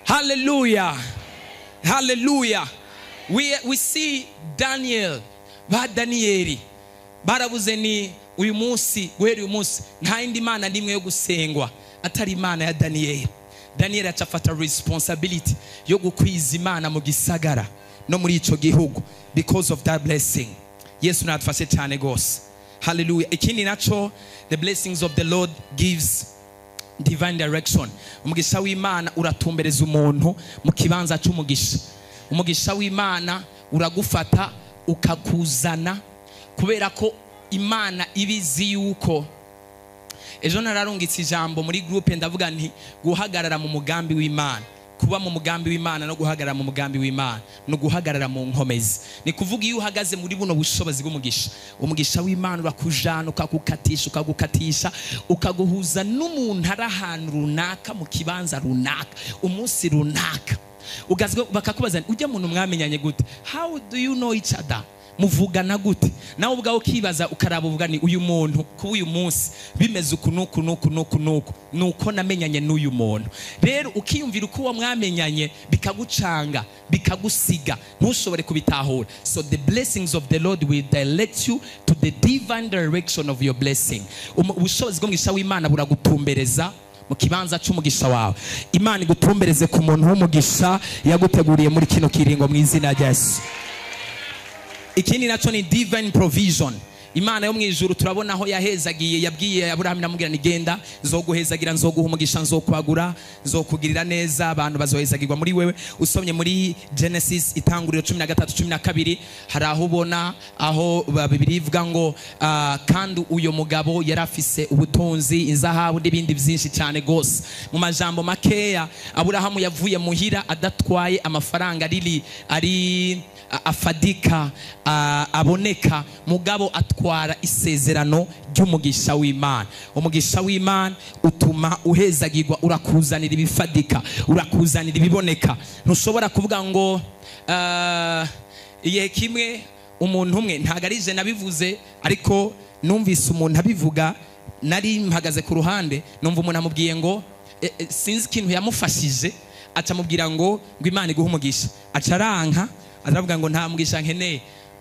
Haleluya, haleluya. We see Daniel, ba Daniyeli barabuze ni uyu munsi, guhera uyu munsi nta yindi mana n'imwe yo gusengwa atari Imana ya Daniyeli. Daniel aca afata responsibility yo gukwiza Imana mu gisagara no muri ico gihugu because of that blessing. Yesu natufashe cyane gose. Hallelujah. Ikindi naco, the blessings of the Lord gives divine direction. Umugisha w'Imana uratumbereza umuntu mu kibanza cy'umugisha. Umugisha w'Imana uragufata ukakuzana, kubera ko Imana ibizi yuko. Ejo nararungitse ijambo muri groupe ndavuga nti guhagarara mu mugambi w'Imana, kuba mu mugambi w'Imana no guhagarara mu mugambi w'Imana no guhagarara mu nkomezi. Ni kuvuga iyo uhagaze muri buno bushobozi bw'umugisha, umugisha w'Imana urakujana, ukagukatisha, ukagukatisha, ukaguhuza n'umuntu ari ahantu runaka mu kibanza runaka umunsi runaka, ugazwe bakakubaza ujya muntu mwamenyanye gute, how do you know each other, muvugana gute? Nawe ubwawe ukibaza ukaraba uvuga ni uyu muntu kuba uyu munsi bimeze uku nuku nuku nuku nuku nuko namenyanye n'uyu muntu. Rero ukiyumvira uko uwo mwamenyanye bikagucanga, bikagusiga, ntushobore kubitahura. So the blessings of the Lord will direct you to the divine direction of your blessing. Ubushobozi bw'umugisha w'Imana buragutumbereza mu kibanza cy'umugisha wawe. Imana igutumbereze ku muntu w'umugisha yaguteguriye muri kino kiringo mu izina rya Yesu. Ikindi naco ni divine provision. Imana yo mwijuru turabona aho yahezagiye, yabwiye Aburahamu namubwira ni genda nzoguhezagira, nzoguha umugisha, nzokwagura, nzokugirira neza, abantu bazohezagirwa muri wewe. Usomye muri Genesis itanguriro 13:12 hari aho ubona aho Bibiliya ivuga ngo kandi uyo mugabo yarafise ubutunzi, inzahabu n'ibindi byinshi cyane gose. Mu majambo makeya, Aburahamu yavuye muhira adatwaye amafaranga ari afadika, aboneka, mugabo atwara isezerano ry'umugisha w'Imana. Umugisha w'Imana utuma uhezagirwa, urakuzanira ibifadika, urakuzanira ibiboneka. Ntushobora kuvuga ngo igihe kimwe umuntu umwe, ntago ari je nabivuze, ariko numvise umuntu abivuga, nari mpagaze ku ruhande, numva umuntu amubwiye ngo sinzi ikintu yamufashije, aca amubwira ngo Imana iguhe umugisha, aca aranka, aravuga ngo nta mugisha nkeneye,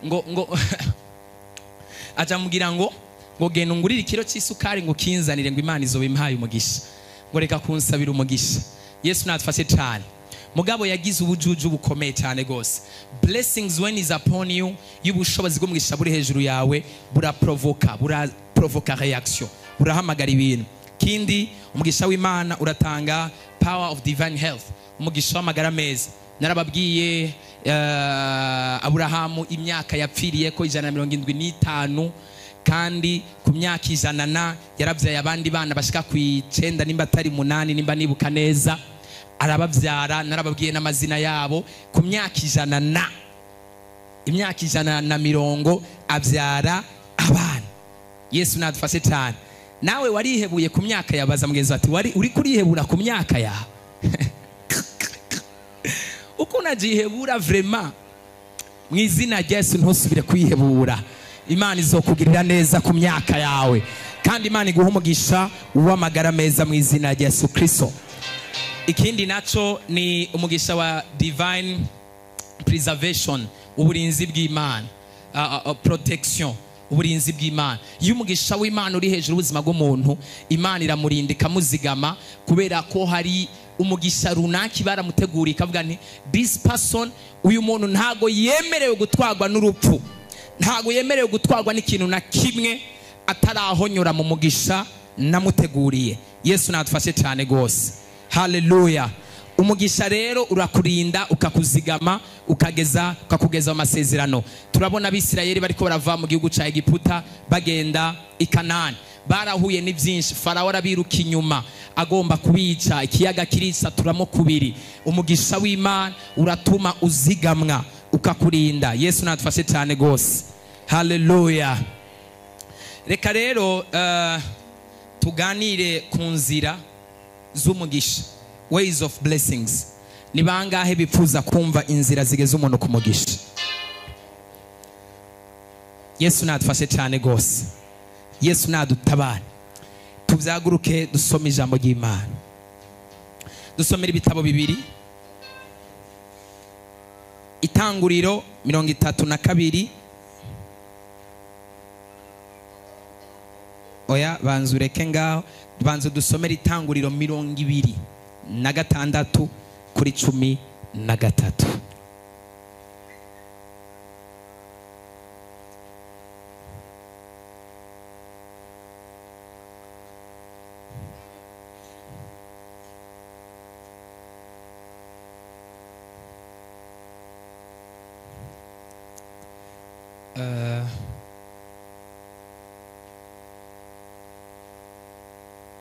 ngo aca amubwira ngo genda ungurire ikiro cy'isukari ngo kinzanire, ngo Imana izoba impaye umugisha, ngo reka kunsabira umugisha. Yesu natufashe cyane. Mugabo yagize ubujuju bukomeye cyane gose. Blessings when is upon you, y'ubushobozi bw'umugisha buri hejuru yawe buraprovoka, buraprovoka reaction, burahamagara ibintu. Kindi, umugisha w'Imana uratanga power of divine health, umugisha w'amagara meza. Narababwiye Aburahamu imyaka yapfiriye ko 175, kandi ku myaka 100 na yarabyaye abandi bana bashika ku 9 nimba atari 8 nimba nibuka neza, arababyara. Narababwiye n'amazina yabo. Ku myaka 100 na imyaka 120 abyara abana. Yesu nadufashe cyane. Nawe warihebuye ku myaka yabaza mugenzi ati wari uri kurihebura ku myaka ya uko unajihebura vraiment. Mu izina rya Yesu ntusubire kwihebura. Imana izokugirira neza ku myaka yawe, kandi Imana iguha umugisha w'amagara meza mu izina rya Yesu Kristo. Ikindi naco ni umugisha wa divine preservation, uburinzi bw'Imana, protection, uburinzi bw'Imana. Iyo umugisha w'Imana uri hejuru y'ubuzima bw'umuntu, Imana iramurinda ikamuzigama, kubera ko hari umugisha runaka baramuteguriye, ikavuga nti this person, uyu muntu ntago yemerewe gutwarwa n'urupfu, ntago yemerewe gutwarwa n'ikintu na kimwe atarahonyora mu mugisha namuteguriye. Yesu natufashe cyane gose. Haleluya. Umugisha rero urakurinda, ukakuzigama, ukakugeza mu masezerano. Turabona abisirayeli bariko barava mu gihugu ca Egiputa bagenda i Kanani, barahuye n'ivyinshi. Farao arabiruka inyuma agomba kubica, ikiyaga kirisaturamo kubiri. Umugisha w'Imana uratuma uzigamwa, ukakurinda. Yesu natufashe cyane gose. Haleluya. Reka rero tuganire ku nzira z'umugisha, ways of blessings. Ni bangahe bipfuza kumva inzira zigeze umuntu ku mugisha? Yesu natufashe cyane gose. Yesu nadutabare. Tubyaguruke dusome ijambo ry'Imana. Dusomera ibitabo bibiri. Itanguriro 32. Oya, banza ureke ngaho, banza dusomere Itanguriro 26 kuri 13.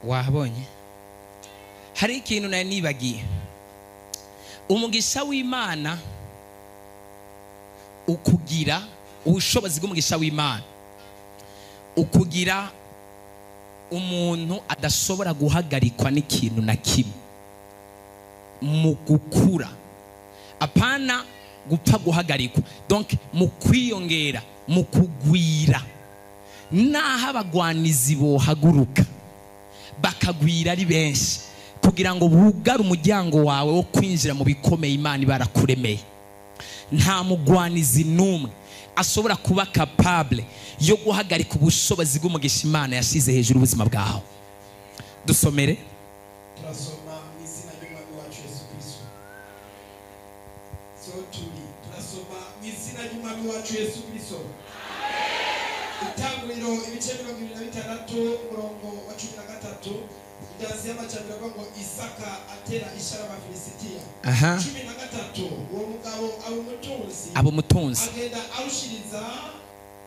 Wahabonye hari ikintu nari nibagiye. Umugisha w'Imana ukugira ubushobozi bw'umugisha w'Imana ukugira umuntu adashobora guhagarikwa n'ikintu na kimwe mu gukura, apana gupfa guhagarikwa, donc mu kwiyongera, mu kugwira. Naho abagwanizi bohaguruka bakagwira ari benshi kugira ngo bugare umuryango wawe wo kwinjira mu bikomeye Imana barakuremeye, nta mugwanizi n'umwe ashobora kuba capable yo guhagarika ubushobozi bw'umugisha Imana yashize hejuru ubuzima bwawe. Dusomere. Turasoma mu izina ry'Umwami wacu Yesu Kristo. Turasoma mu izina ry'Umwami wacu Yesu Kristo. Itanguriro ibice 26 umurongo wa 13. Indazi y'amajambere avuga ngo Isaka atera ishara Abafilisitiya. 13 uwo mugabo aba umutunzi agenda arushiriza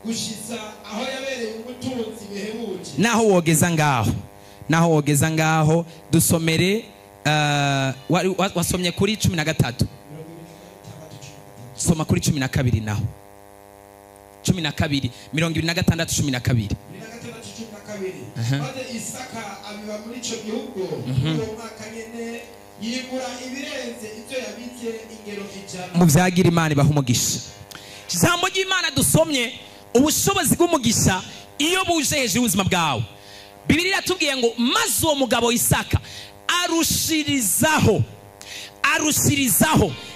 gushiza aho yabereye umutunzi bihebuje. Naho wogeza ngaho, dusomere. Wasomye kuri 13, soma kuri 12 naho. 12 26 12. Maze Isaka abiba muri ico gihugu uwo mwaka nyene, yimbura ibirenze ivyo yabitse ingero 100. Mu vyagira Imana ibaha umugisha. Ijambo ry'Imana dusomye, ubushobozi bw'umugisha iyo buje hejuru y'ubuzima bwawe. Bibiliya iratubwiye ngo maze uwo mugabo Isaka arushirizaho.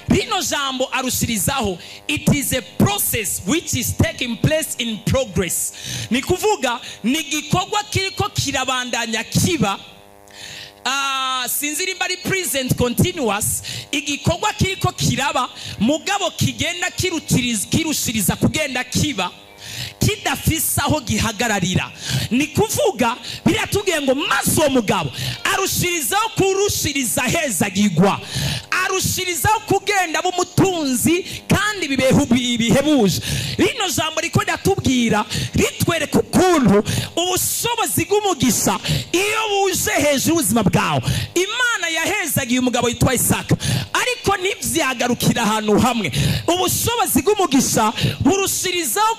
Rino jambo arushirizaho, it is a process which is taking place in progress. Ni kuvuga ni gikorwa kiriko kirabandanya kiba. Sinzi nimba ari present continuous, igikorwa kiriko kiraba mugabo kigenda kirushiriza kugenda kiba kidafise aho gihagararira. Ni kuvuga biratubwiye ngo maze uwo mugabo arushirizaho kurushiriza hezagirwa, arushirizaho kugenda b'umutunzi kandi bihebuje. Rino jambo riko riratubwira ritwereka ukuntu ubushobozi bw'umugisha iyo buje hejuru y'ubuzima bwawe. Imana yahezagiye umugabo yitwa Isaka, ariko ntivyagarukira ahantu hamwe. Ubushobozi bw'umugisha burushirizaho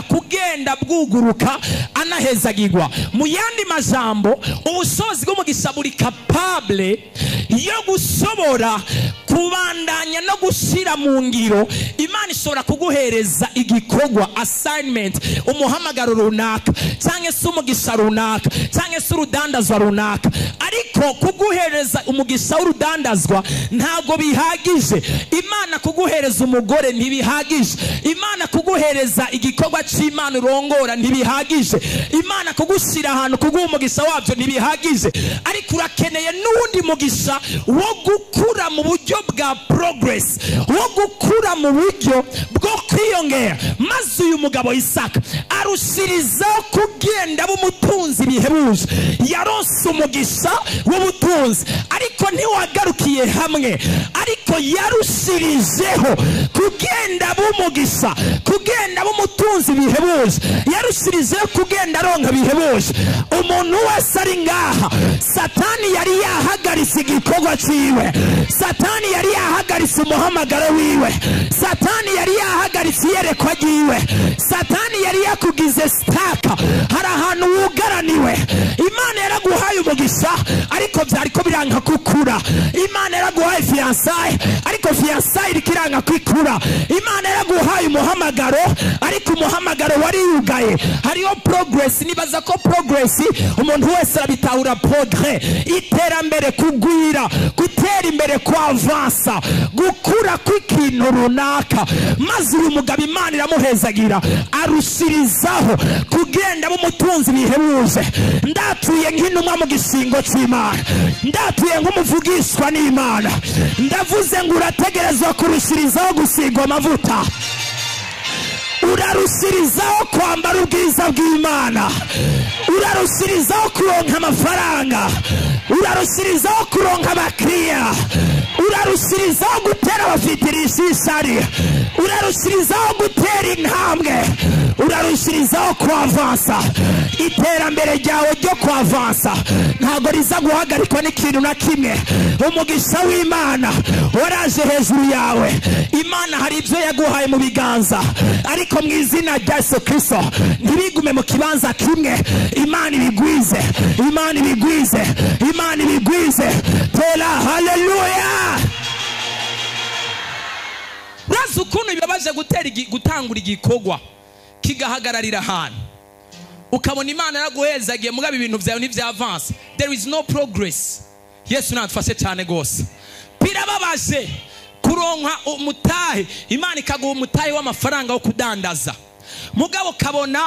kugenda bwuguruka anahezagirwa. Mu yandi majambo, ubushobozi bw'umugisha buri capable yo gushobora kubandanya no gushira mu ngiro. Imana ishobora kuguhereza igikorwa, assignment, umuhamagaro runaka, cyangwa se umugisha runaka, cyangwa se urudandazwa runaka. Ariko kuguhereza umugisha w'urudandazwa ntabwo bihagije. Imana kuguhereza umugore ntibihagije. Imana kuguhereza igikorwa cy'Imana urongora ntibihagije. Imana kugushira ahantu kuguha umugisha wabyo ntibihagije. Ariko urakeneye n'undi mugisha wo gukura mu buryo bwa progress, wo gukura mu buryo bwo kwiyongera. Maze uyu mugabo Isaka arushirizaho kugenda b'umutunzi bihebuje. Yaronse umugisha w'ubutunzi, ariko ntiwagarukiye hamwe, ariko yarushirijeho kugenda b'umugisha, kugenda b'umutunzi bihebuje. Yarushirijeho kugenda aronka bihebuje. Umuntu wese ari ngaha, Satani yari yahagaritse igikorwa ciwe, Satani yari yahagaritse umuhamagaro wiwe, Satani yari yahagaritse iyerekwa ryiwe, Satani yari yakugize staka. Hari ahantu wugaraniwe. Imana yaraguhaye umugisha ariko byariko biranka kukura. Imana yaraguhaye fiançailles ariko fiançailles irikiranga kwikura. Imana yaraguhaye umuhamagaro ariko umuhamagaro wari yugaye. Hariho progress. Nibaza ko progress umuntu wese arabitahura. Progrès, iterambere, kugwira, gutera imbere, kwavansa, gukura kw'ikintu runaka. Maze uyu mugabo Imana iramuhezagira arushirizaho kugenda b'umutunzi bihebuje. Ndatuye nk'intumwa mu gishingo cy'Imana, ndatuye nk'umuvugishwa n'Imana, ndavuze ngo urategerezwa kurushirizaho gusigwa amavuta, urarushirizaho kwambara ubwiza bw'Imana, urarushirizaho kuronka amafaranga, urarushirizaho kuronka abakiriya, urarushirizaho gutera abafitirishi ishari, urarushirizaho gutera intambwe, urarushirizaho kwavansa. Iterambere ryawe ryo kwavansa ntabwo riza guhagarikwa n'ikintu na kimwe. Umugisha w'Imana waraje hejuru yawe. Imana hari ibyo yaguhaye mu biganza, ariko mu izina rya Yesu Kristo ntibigume mu kibanza kimwe. Imana ibigwize, Imana ibigwize, Imana ibigwize. Tera haleluya. Urazi ukuntu bibabaje gutera gutangura igikorwa kigahagararira ahantu, ukabona Imana yaraguhezagiye mugabo ibintu byawe ntivyavanse. There is no progress. Yesu natufashe cyane gose. Birababaje kuronka umutahe, Imana ikaguha umutahe w'amafaranga wo kudandaza, mugabo kabona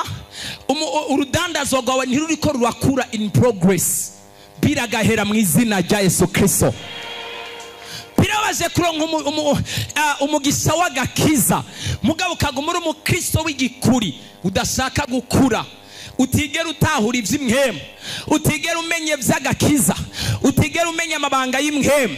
urudandazwa rwawe ntiruriko rurakura in progress. Biragahera mu izina rya Yesu Kristo. Birabaje kuronka umugisha w'agakiza, mugabo ukaguma uri umukristo w'igikuri udashaka gukura, utigera utahura ivy'imhemu, utigera umenya ivy'agakiza, utigera umenya amabanga y'imhemu,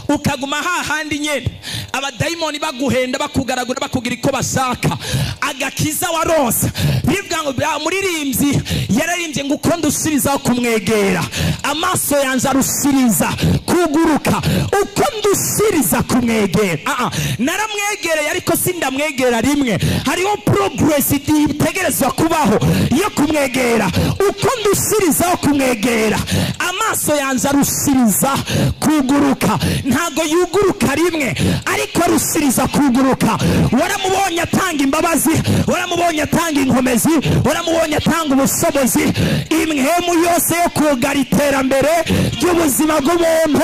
ukaguma hahandi nyene abadayimoni baguhenda, bakugaragura, bakugira iko bashaka. Agakiza waronse, bivuga ngo umuririmbyi yararimbye ngo uko ndushirizaho kumwegera, amaso yanje arushiriza kuguruka, uko ndushiriza kumwegera. Naramwegereye ariko sindamwegera rimwe. Hariho progress itegerezwa kubaho yo kumwegera. Uko ndushirizaho kumwegera, amaso yanje arushiriza kuguruka. Ntago yuguruka rimwe, ariko arushiriza kuguruka. Waramubonye atanga imbabazi, waramubonye atanga inkomezi, waramubonye atanga ubushobozi. Imhemu yose yo kugara iterambere ry'ubuzima bw'umuntu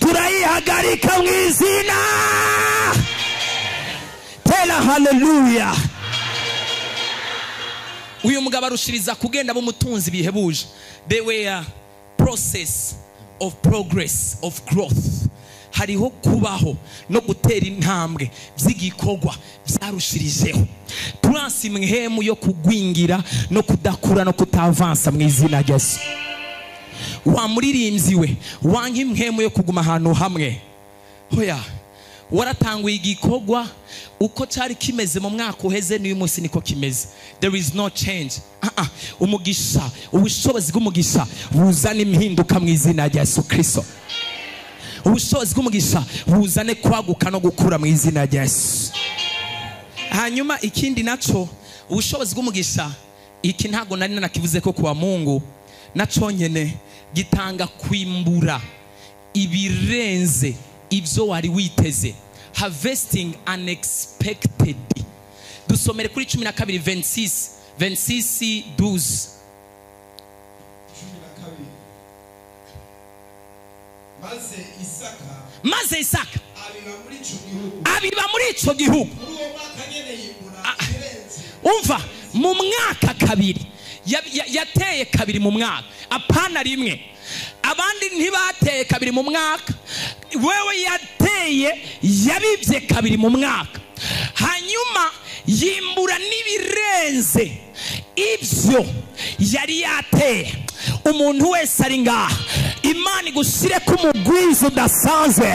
turayihagarika mu izina. Tera haleluya. Uyu mugabo arushiriza kugenda b'umutunzi bihebuje. They were process of progress of growth. Hariho kubaho no gutera intambwe by'igikorwa byarushirijeho. Turansi imhemu yo kugwingira no kudakura no kutavansa mu izina rya Yesu. Wa muririmbyi we, wanka imhemu yo kuguma ahantu hamwe. Hoya, waratanguye igikorwa uko cyari kimeze mu mwaka uheze n'uyu munsi niko kimeze. There is no change. Umugisha, ubushobozi bw'umugisha buzana impinduka mu izina rya Yesu Kristo. Ubushobozi bw'umugisha buzane kwaguka no gukura mu izina rya Yesu. Hanyuma ikindi naco, ubushobozi bw'umugisha, iki ntago nari nanakivuze ko kwa Mungu, naco nyene gitanga kwimbura ibirenze ibyo wari witeze. Harvesting unexpected. Dusomere kuri 12 26 26 12. Maze Isaka abiba muri ico gihugu. Umva, mu mwaka kabiri yateye kabiri mu mwaka, apana rimwe. Abandi ntibateye kabiri mu mwaka, wewe yateye yabibye kabiri mu mwaka, hanyuma yimbura n'ibirenze ibyo yari yateye. Umuntu wese ari ngaha, Imana igushyire ku mugwizo udasanzwe,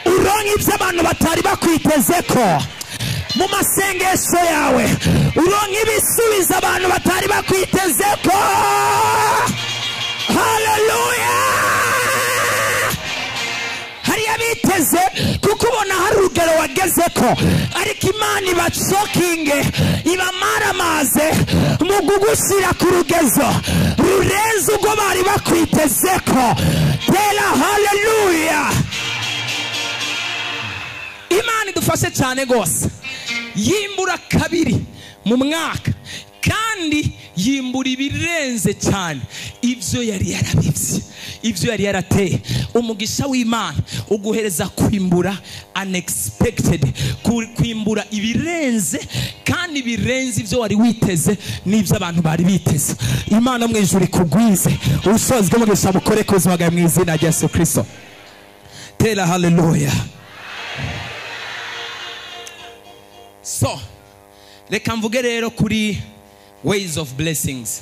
uronke ibyo abantu batari bakwiteze ko mu masengesho yawe, uronke ibisubizo abantu batari bakwiteze ko. Haleluya. Hari abiteze kuko ubona hari urugero wageze ko, ariko Imana ibacokinge, ibamaramaze mu kugushyira ku rugezo Rurenze ubwo bari bakwitezeko. Tera haleluya. Imana idufashe cyane gose. Yimbura kabiri mu mwaka, kandi yimbura ibirenze cyane ibyo yari yarabivye, ibyo yari yarateye. Umugisha w'Imana uguhereza kwimbura unexpected, kwimbura ibirenze kandi birenze ibyo wari witeze n'ibyo abantu bari biteze. Imana mu ijuru ikugwize ubushobozi bw'umugisha bukore ku buzima bwawe mu izina rya Yesu Kristo. Tera haleluya. So reka mvuge rero kuri ways of blessings,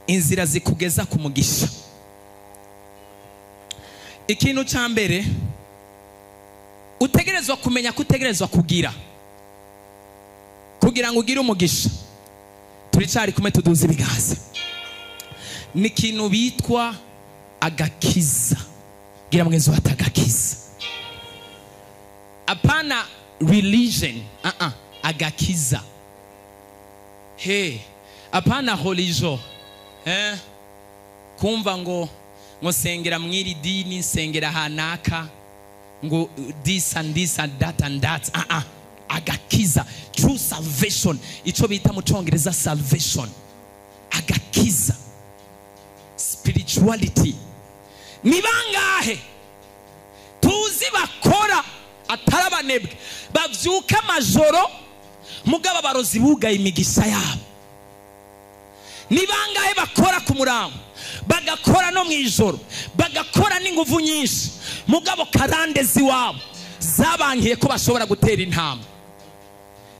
inzira zikugeza ku mugisha. Ikintu cya mbere utegerezwa kumenya ko utegerezwa kugira kugira ngo ugire umugisha, turicari kumwe tuduze ibiganza, ni ikintu bitwa agakiza. Gira mwenzi wawe agakiza, apana religion, agakiza. Hey, apana religion, kumva ngo nsengera mwiri dini, nsengera hanaka, ngo this and this and that and that. Agakiza, true salvation, ico bita mu Congereza salvation, agakiza, spirituality. Ni bangahe tuzi bakora atarabanebwe, bavyuka amajoro mugaba barozi bugaye imigisha yabo? Ni bangahe bakora ku murango, bagakora no mwijoro, bagakora n'inguvu nyinshi, mugabo karande ziwabo zabankiye ko bashobora gutera intambwe?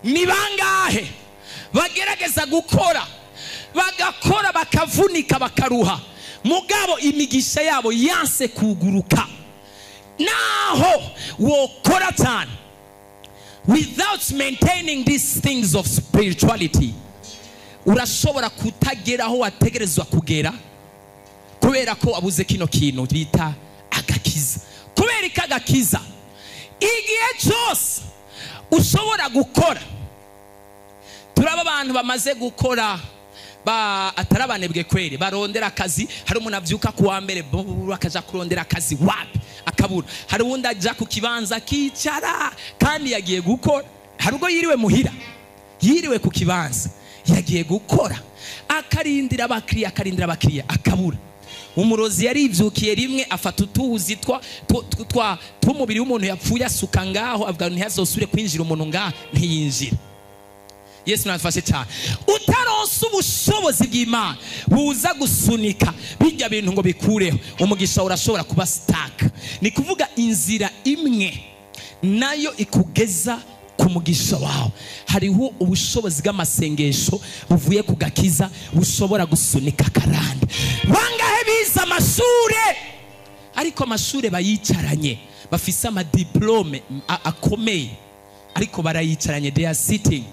Ni bangahe bagerageza gukora, bagakora bakavunika bakaruha, mugabo imigisha yabo yanse kuguruka? Naho wokora cyane without maintaining these things of spirituality, urashobora kutagera aho wategerezwa kugera kubera ko wabuze kino kintu bita agakiza. Kubera ikagakiza, igihe cyose ushobora gukora, turaba abantu bamaze gukora atarabanebwe kwere, barondera akazi. Hari umuntu avyuka kuwa mbere akaja kurondera akazi, wapi akabura. Hari uwundi aja ku kibanza akicara kandi yagiye gukora. Hari ubwo yiriwe muhira, yiriwe ku kibanza yagiye gukora, akarindira abakiriya, akarindira abakiriya akabura. Umurozi yarivyukiye rimwe afata utuzi twa tw'umubiri w'umuntu yapfuye asuka ngaho, avuga ntihazosubire kwinjira umuntu ngaha, ntiyinjira. Yesu natufashe cyane. Utaronse ubushobozi bw'Imana buza gusunika bijya bintu ngo bikureho, umugisha urashobora kuba stuck. Ni kuvuga inzira imwe nayo ikugeza ku mugisha wawe. Hariho ubushobozi bw'amasengesho buvuye ku gakiza bushobora gusunika karande. Bangahe bize amashure, ariko amashure bayicaranye, bafise amadiplome akomeye, ariko barayicaranye, they are sitting.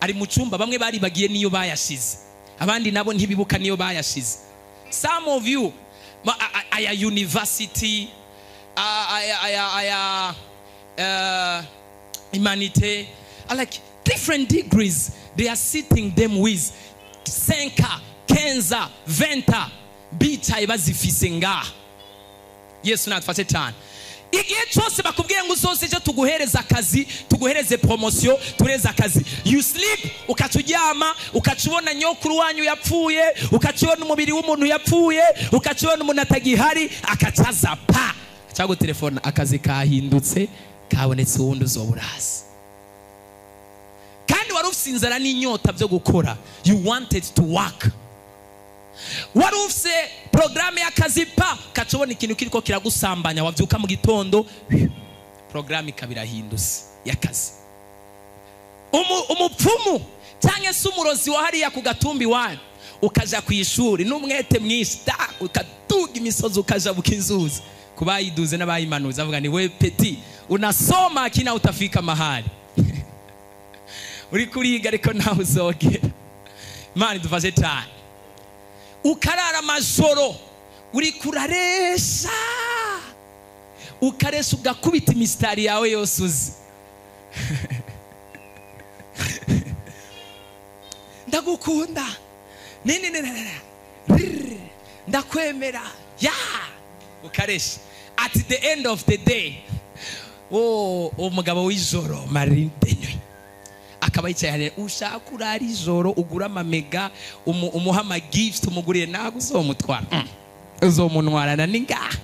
Ari mu cyumba, bamwe bari bagiye niyo bayashize, abandi nabo ntibibuka niyo bayashize. Some of you aya university, aya humanité, like different degrees they are sitting them with 5, 15, 20 bicaye bazifise ngaha. Yesu natufashe cyane. Igihe cyose bakubwiye ngo uzose ejo tuguhereza akazi, tuguhereze promotion, tuguhereze akazi, you sleep, ukacuryama, ukacubona nyokuru wanyu yapfuye, ukacubona umubiri w'umuntu yapfuye, ukacubona umuntu atagihari, akacaza pa cyangwa telefone, akazi kahindutse, kabonetse uwundi uzoburaza. Kandi wari ufise inzara n'inyota byo gukora, you wanted to work. Wari ufise programme y'akazi pa, ukacubona ikintu kiriko kiragusambanya, wavyuka mu gitondo programme ikabirahindutse y'akazi. Umupfumu cyangwa se umurozi wa hariya ku gatumbi wanyu, ukaja ku ishuri n'umwete mwinshi, ukaduga imisozi ukaja bukinzuzi, kubayiduze n'abayimanuza avuga ni we petit unasoma kina utafika mahali. Uri kuriga ariko nawe uzogera. Imana idufashe cyane. Ukarara amajoro uri kuraresha, ukaresha ugakubita imisitari yawe yose uzi. Ndagukunda nini nini. Ndakwemera ya ukaresha. At the end of the day, oh, umugabo w'ijoro, mari de nuit, akaba yicaye hariya. Ushaka urara ijoro, ugura amamega, umuha amagift, umugurire, ntabwo uzomutwara. Uzomuntwarana ni ngaha.